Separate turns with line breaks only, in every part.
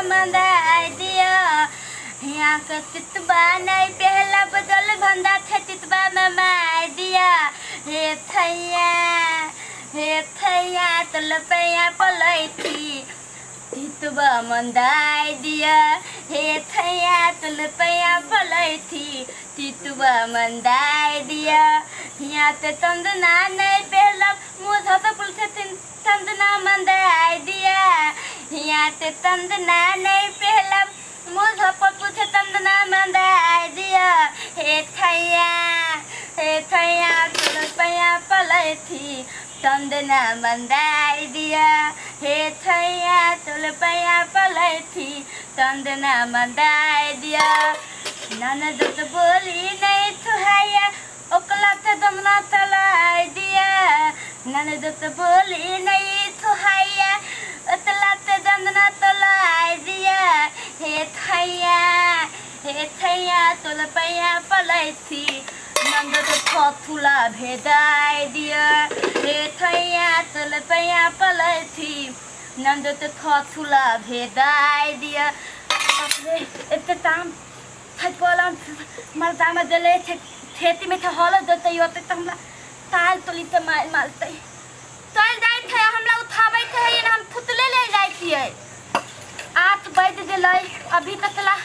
मंदाय दिया। हियाँ के तितबा नहीं पहला बदल भंदा थे तितबा ममाय दिया। हे थैया, हे थैया तल पैया पलैथी तितबा मंदाय दिया। हे थैया तल पैया पलैथी तितबा मंदाय दिया। हियाँ ते तंदना नहीं पहला मुँह धत पुल थे तंदना मंदाय दिया। हियाँ ते तंदना नहीं पहला मुँह धप पुल थे तंदना मंदाय दिया। हे थैया, हे थैया तल पैया पलैथी तंदना मंदाय दिया। हे थैया तल पैया पलैथी तंदना मंदाय दिया। ननद तो बोली नहीं थुहाया ओकला ते दमना तलाय दिया। ननद तो बोली नहीं थुहाया ओतला ते दमना तलाय दिया। हे थैया, हे थैया तोल पैया पलैथी नंद तो थथुला भेदाय दिया। हे थैया तोल पैया पलैथी नंद तो थथुला भेदाय दिया। बाप रे, एते ताम थपला मर्दामा देले थे खेती में थे हल देते ओते त हमरा ताल तोली त मार मारते चल जाए थे, हमरा उठाबै थे ये हम थुतले ले जाए थिए। 8 बज गेलै अभी तक ला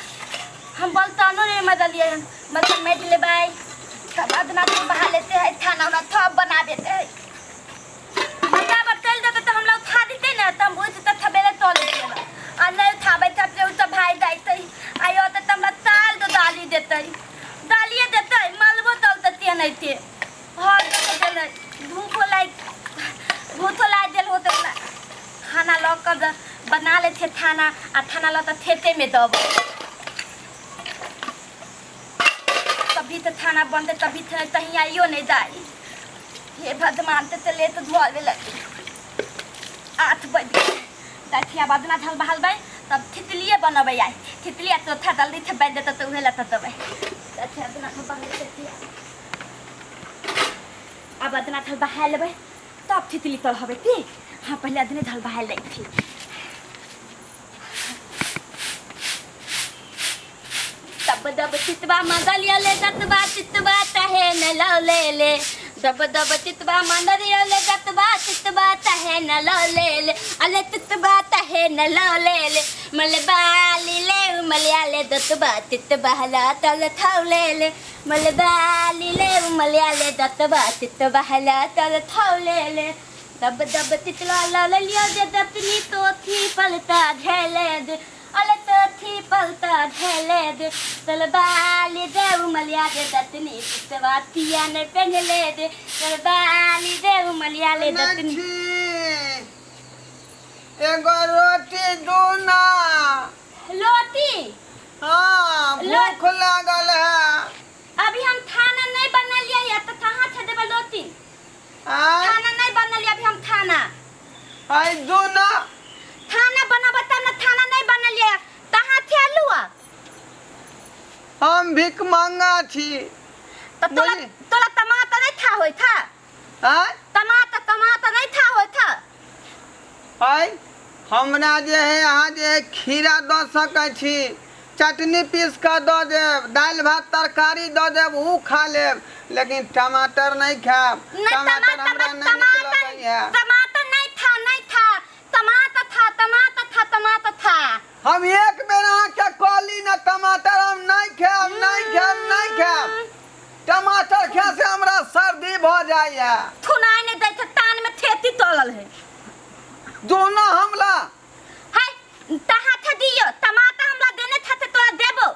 हम बलतानो नहीं मदलिए, मतलब मेट लेबै तब अदना तो बहा लेते हैं, थाना उना थप बना देते हैं। हमरा पर चल जाते तो हमरा उठा देते ना, तब हम उठ त थबेले तोल देते आ नहीं उठाबै तब जे उठ भाई जाइते आयो त हमरा ताल दो डाली देते, डालिए देते मालबो तल तते नहीं थे हर देते देले भूखो लाग भूखो लाग गेल होते खाना लऽ कऽ बना ले थे थाना आ थाना लऽ तऽ खेते में दब तभी तो थाना बनते तभी थे तहीं आइयो नहीं जाई। हे भगवान ते ले तो धोआवे लगी। 8 बज गए दठिया बदना धल बहालबै तब थितलिए बनबै आइ थितलिया तो था जल्दी थे बैठ देते तो उहे लता देबै। दठिया बदना धल बहाल थितलिया अब अदना धल बहा लेबै तब थितली तल हबै ती। हाँ पहले अदने धल बहा लै थी। दब दब चितवा मंदलिया ले दतवा चितवा तहे न लौले ले। दब दब चितवा मंदलिया ले दतवा चितवा तहे न लौले ले। अले चितवा तहे न लौले ले मल बाली ले उमलिया ले दतवा चितवा हला तल थौले ले। मल बाली ले उमलिया ले दतवा चितवा हला तल थौले ले। दब दब तितला लौले लियो दे दतनी तो थी पलता झेले दे। अले तो थी पलता झेले दे तल बाली दे उमलिया दे दतनी तितवा तिया ने पहनले दे। तल बाली दे उमलिया ले दतनी।
एगो रोटी दू ना।
रोटी?
हाँ, भूख लागल है।
अभी हम खाना नहीं बनलिए है तो कहाँ से देबे रोटी? खाना नहीं बनलिए अभी हम खाना।
आई दू ना।
खाना बनाबे तब ना, खाना नहीं बनलिए कहाँ से आलूआ?
हम भीख मांगा छी।
तो तोला तोला टमाटर नहीं था होय था?
हाँ?
टमाटर टमाटर नहीं था होय था?
आई हमरा जे है अहाँ जे है खीरा दऽ सकै छी, चटनी पीस कऽ दऽ देब, दालि भात तरकारी दऽ देब उ खा लेब, लेकिन टमाटर नहीं खायब। टमाटर हमरा नहीं नीक लगैया।
टमाटर नहीं था, नहीं था, टमाटर था, टमाटर था, टमाटर था।
हम एक बेर अहाँके कहली ना टमाटर हम नहीं खायब, नहीं खायब, नहीं खायब। टमाटर खाय से हमरा सर्दी भऽ जाइया।
थुनाइ नहीं दै छै, तान में थेती तलल है।
दोनों हमला।
हाय, तहा थे दियो, टमाटर हमला देने था ते तोरा देबो।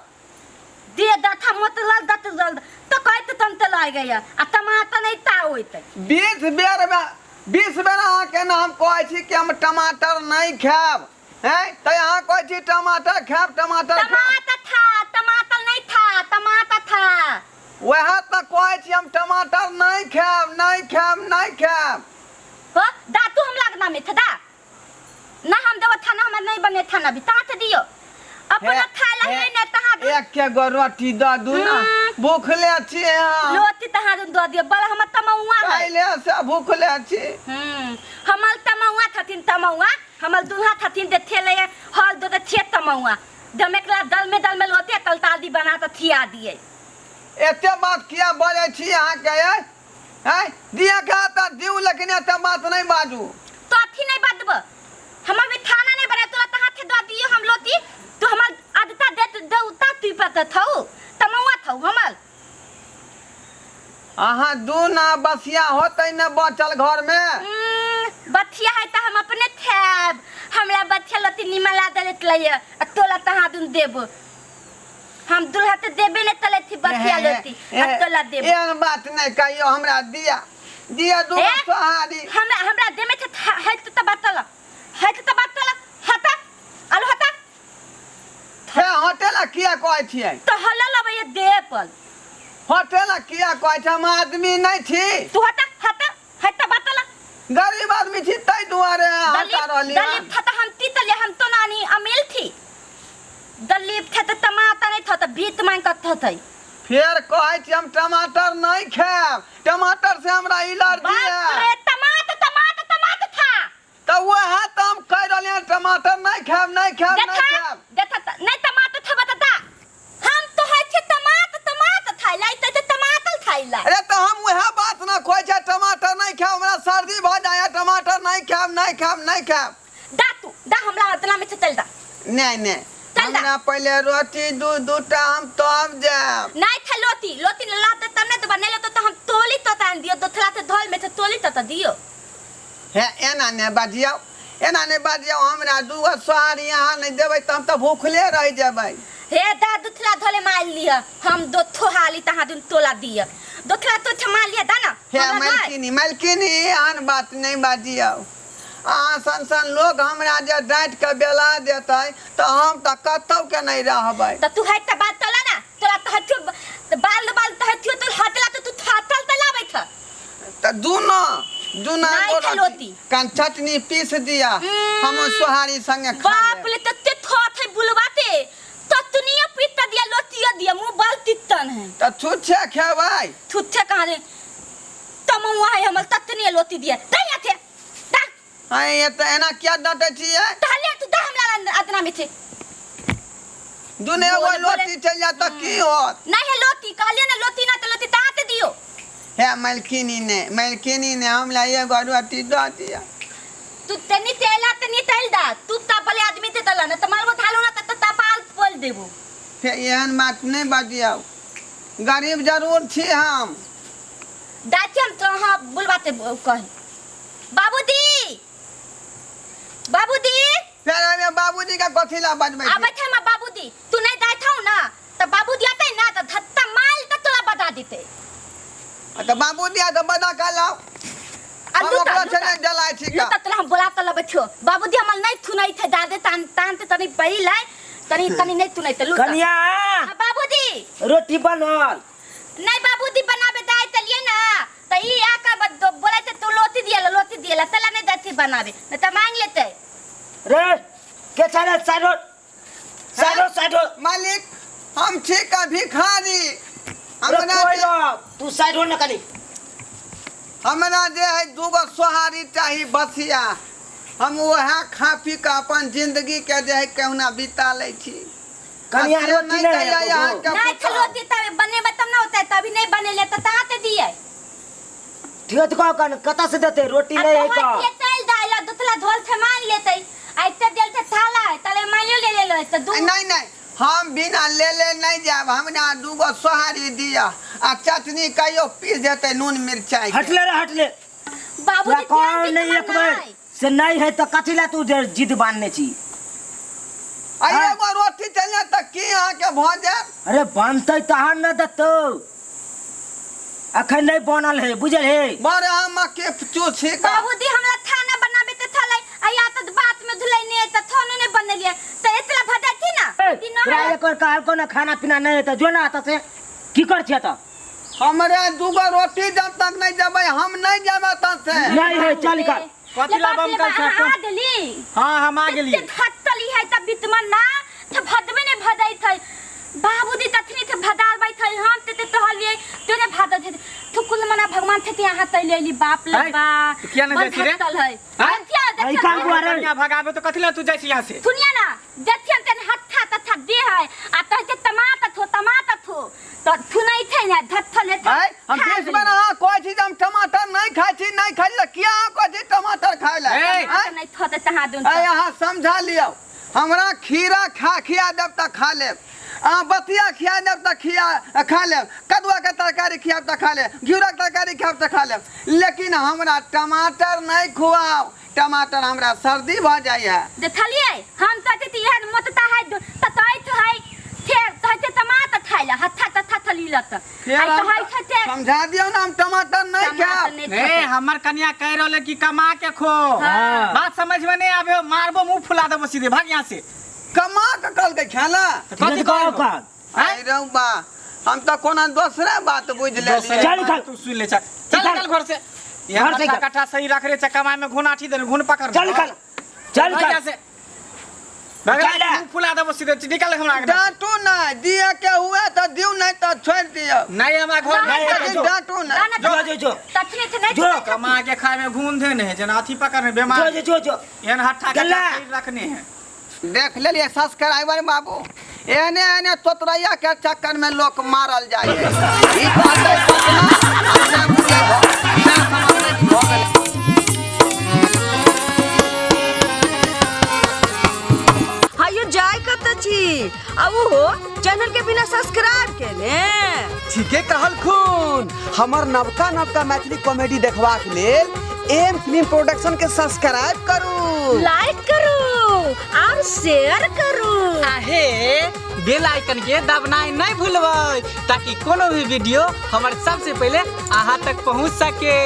दे दा था मत लल दत जल तो कहते तन ते लाग गया आ टमाटर नहीं ता होइते।
20 बेर में 20 बेर अहाँ के ना हम कहै छी कि हम टमाटर नहीं खायब, हैं त अहाँ कहै छी टमाटर खायब, टमाटर खायब।
टमाटर था, टमाटर नहीं था, टमाटर था।
वएह त कहै छी हम टमाटर नहीं खायब, नहीं खायब, नहीं खायब।
हो दातू हम लागना में दा ना हम देबो थाना, हमर नहीं बने थाना भी तात दियो अपना खाए ला है ना तहा दू।
एक के गो रोटी द दू ना, भूखले छी हम।
रोटी तहा दू द दियो, बड़ा हमर तमौआ है।
पहिले से भूखले छी।
हमर तमौआ थथिन तमौआ। हमर दुल्हा थथिन दे थे ले हल दो दे थे तमौआ दमेकला दल में दल में लोते तलतादी बना त थिया दिए।
एते बात किया बजै छी अहाँके यै? हैं दिया के तऽ दिउ, लेकिन एते बात नहि बाजू।
तो अथी नहीं बाजब, हमर भी थाना नहीं बना तोरा त हाथे दऽ दियो हम लोती। तू हमर आदता दे देउता तू पत थौ तमौआ थौ हमर।
अहाँ दू ना बसिया होतै ने बचल घरमे।
बथिया है त हम अपने थैब, हमरा बथिया लोती निमन ला देले लइए आ तोला तहाँ दुन देब। हम दुल्हा त देबे ने तले थी बथिया लोती आ तोला देब।
एहन बात नहि कहियो, हमरा दिया दिया दू
ए?
सोहारी।
हमरा हमरा देमे थे है त बतल है त बतल हता आलू हता।
हे होटल किया कहै छियै?
तो हल्ला लबैया दे पल।
होटल किया कहै छै? हम आदमी नहि छी।
तू हता हता है त बतल।
गरीब आदमी छी ताहि दुआरे हटा
दलीप
रहली।
दलीप था त हम ती तले हम तो नानी अमील थी। दलीप था त टमाटर नहीं था त भीत मांग कत थई।
फेर कहै छी हम टमाटर नहि खायब, टमाटर से हमरा एलर्जी
बाप
है।
रे, टमाटर टमाटर टमाटर था।
तऽ वएह तऽ हम कहि रहलियै हन, टमाटर नहि खायब, नहि खायब, नहि
देखा
खायब।
देखा त नहीं टमाटर था बता दा। हम तो है छे टमाटर टमाटर खाइ ला त टमाटर खाइ ला।
अरे तऽ हम वएह बात न कहै छै, टमाटर नहि खायब, हमरा सर्दी भऽ जाइए, टमाटर नहि खायब, नहि खायब, नहि खायब।
दा तू दा हमरा अतना में से चल दा।
नहि नहि,
चल दा।
हमरा पहिले रोटी दू दूटा हम तब जायब।
नहीं था लोती लोती न लाते तब नहीं तो नहीं लोते तो हम तोली तो तान दियो दोथला ते धोल में से तोली तो दियो।
हे एना नहि बाजियौ, एना नहि बाजियौ, हमरा दूगो सोहारी अहाँ नहि देबै तऽ हम तऽ भूखले रहि जेबै।
हे दा दुथला धोले मार लिया हम दो थोहाली तहाँ दिन तोला दिया दोथला तो छमा लिया दा ना।
हे
हमरा नहीं।
मालकिनी मालकिनी एहन बात नहि बाजियौ। अहाँ सन सन लोग हमरा जे डाँटि कऽ बेला देतै तऽ हम तऽ कतौ के नहि रहबै।
त तू है त बात तोला ना तोला त हथियो बाल बाल त हथियो तो हतला त तू थातल त लाबै छ।
तऽ दुनो दुना
नहि
गो
खलोती।
कान चटनी पीस दिया हम सोहारी संगे खा
बाप
लेब।
ले तते थोथ है बुलवाते ततनिया पीत दिया लोतिया दिया मुंह बाल तितन है।
तऽ छुच्छे खेबै।
छुच्छे कहाँ रे तमौआ है हमर ततनिया लोती दिया दही थे दा।
हाँ ये तऽ एना किया डाँटै छियै?
तहले तू दा हमरा अतना में थे
दुने एगो
बोले, बोले।
लोटी चलि जायत तऽ की होत?
नहीं है लोती कहलिए ना लोती ना तो लोती ताते दियो।
हे मालकिनी ने मालकिनी ने हमरा एगो रोटी दऽ दिअ।
तू तनी तेला तनी तेल दा तू ता भले आदमी ते तला ना त मालबो थालो ना त तपाल बोल देबो।
हे एहन बात नहि बजियौ, गरीब जरूर छी हम।
दाची हम तो हाँ बोलबाते कही बाबूजी बाबूजी।
फेर हमे बाबूजी के कथी ला बजबै छी?
आबै थे हम बाबूजी तू नहीं दाय थाउ ना त बाबूजी आते ना त धत्ता माल त तोरा बता देते।
आ त बाबूजी आ त बदा का लाओ।
आ
हम
लूटा,
ओकरा
लूटा।
से नहीं जलाय छी का।
लूटा तोरा हम बोला त लबै छियो बाबूजी हमर नहीं थुनै थे दादे तान तान ते तनी पड़ी लाय तनी तनी नहीं थुनै त लूटा।
कनिया।
हाँ, बाबूजी।
रोटी बनल।
नहीं बाबूजी बनाबे दाय तलिए ना त ई आका बोलै त तू लोती दिएला लोती दिएला तला नहीं दाती बनाबे न त मांग लेते।
रे के छाड़े साइड हो साइड हो साइड हो।
मालिक हम ठीक है भिखारी।
अरे
हमरा
कोई
जे
ना तू साइड हो ना कनी।
हमरा जे है दूगो सोहारी चाही बसिया, हम वएह खा पी के अपन जिंदगी के जे है कहुना बिता लै छी।
कनिया
आ से
रोटी
नहि
नहीं
दैया
है
अहाँके
नहीं
पुतहु।
खलोती तब बनेबै तब ना होतै, तभी नहीं बनेले त ताते दिए।
ठीक है, तो कहो कन, कतऽ से देतै रोटी
आ
नहीं है
तो
तऽ।
होइतियै तेल दालि आ दुतला धोल थे मान लेतै। आ एते देल थे थाला है, तले मानियो ले लेलो है, तऽ दू
नहीं नहीं हम बिना ले ले नहीं जायब, हमरा दूगो सोहारी दिया आ चटनी कहियो पीस देतै नून मिरचाई के।
हटले रे हटले।
बाबूजी
तोरा
ध्यान
कहल
दी
नहीं
तुम्हार
एक बेर
नहीं।
से नहीं है तो कथी ला तू जे जिद बांधने छी?
आ
हाँ।
एगो रोटी चलिए तऽ की अहाँके भऽ जायत?
अरे बनतै तहन न देतौ, अखन नहीं बनल है बुझल है।
बड़ हम के चूसी का।
बाबूजी हमरा थाना बनाबे ते थलै आ या त बात में धुलै नहीं त थानो नहीं बनेलिए त एतला भदा थी ना।
ए,
दिनो
तोरा
हमरा
एक बेर कहल को ना खाना पीना नहीं है त जो ना त से की कर छियै त?
हमरा दूगो रोटी जब तक नहीं देबै हम नहीं जेबै त से।
नहीं है चल निकल।
कथी ला बम कल
अहाँ आ गेली?
हाँ हम आ गेली।
ते धत्तली है त बितमा ना त भदबे ने भदै थै बाबूजी तखनी थे भदाबै थै हम ते ते तहलिए तोने भादत थे थुकुल मना भगवान थे ते यहाँ तैले अली बाप
है?
लबा।
तो किया नहीं जाइ छी रे?
धत्तल है।
हैं?
किया
आई काम
देखियन।
बुआ रे।
कन्या भगाबे तो कथी ला तू जाइ छी यहाँ से?
सुनिए ना, देखियन तन हत्था तत्था दे है आ कहै छै टमाटर थो, टमाटर थो, तऽ थुनै छै ने धत्थल हेतै।
आँय, हम
खा
बीस
गेलै।
बेर अहाँ कहै छी जे हम टमाटर नहि खाइ छी, नहि खाइ छी, तऽ किया अहाँ कहै छी टमाटर खाइ लए?
ए,
आँय?
नहि थोते तहाँ दुन।
आँय, अहाँ समझा लियौ, हमरा खीरा खा खिया देब तऽ खा लेब, अहाँ बतिया खिया देब तऽ खिया खा लेब, कदुआके तरकारी खियाब तऽ खा लेब, घिउराके तरकारी खियाब तऽ खा लेब, लेकिन हमरा टमाटर नहि खुआउ। टमाटर हमरा सर्दी भऽ जाइए।
देखलियै, हम तऽ कहै एहन मोटता है ततैत है, फेर कहै छै टमाटर खाइ लए, हत्था तत्था थली लत।
फेर
आइ
हम
कहै छै ते
समझा दियौ ने, हम टमाटर नहि
टमाटर
खायब।
नहि
ए
खेतै।
हमर कन्या कह रहल है कि कमा के खो।
हाँ।
बात समझ में नहीं आबे, मारबो मुंह फुला देबो, सीधे भाग यहाँ से।
कमा के कहलकै खेला?
तो कथी
कहो
कहबो?
कौन?
आइ रौ बा, हम तऽ कोनो दोसरे बात बुझि लेलियै।
चल निकल।
तू सुन ले, चल चल।
निकल।
निकल घर से। यहाँ
घर से
कट्ठा
निकल।
कट्ठा सही रख रे, चक्का में घुन आठी दे, घुन पकड़।
चल निकल, चल
भाग यहाँ
निकल।
से। भाग,
चल।
मुंह फुला देबो सीधे, निकल हमरा आगे।
डाँटू नहि, दिअ के हुए तऽ दियौ, नहि तऽ छोड़ि दियौ।
नहीं, हमरा घर
नहीं,
में
लेकिन
जो।
डाँटू नहि।
ना,
जो जो जो।
तखने से नहि
जो।
थुनै।
कमा के खाए में घून धे नहीं, जना अथी पकड़ है
जो
बीमार।
जो जो जो।
एहन हट्ठा कट्ठा
गल्ला।
सही रखने है।
देख लेलियै सब्सक्राइबर बाबू, एहने एहने तोतरैया के चक्कर में लोक मारल जाइ है। ई कहतै पटना, आ से बुझै भऽ, से समझबै कि भऽ गेलै।
हायो, जाय कत छी आ ओहो चैनल के बिना सब्सक्राइब केने?
ठीके कहलखुन। हमर नवका नवका मैथिली कॉमेडी देखबाक लेल एम फिल्म प्रोडक्शन के सब्सक्राइब करू,
लाइक करू और शेयर करू।
आहे बेल आइकन के दबनाइ नहीं भूलबै, ताकि कोनो भी वीडियो हमर सबसे पहले अहाँ तक पहुँच सके।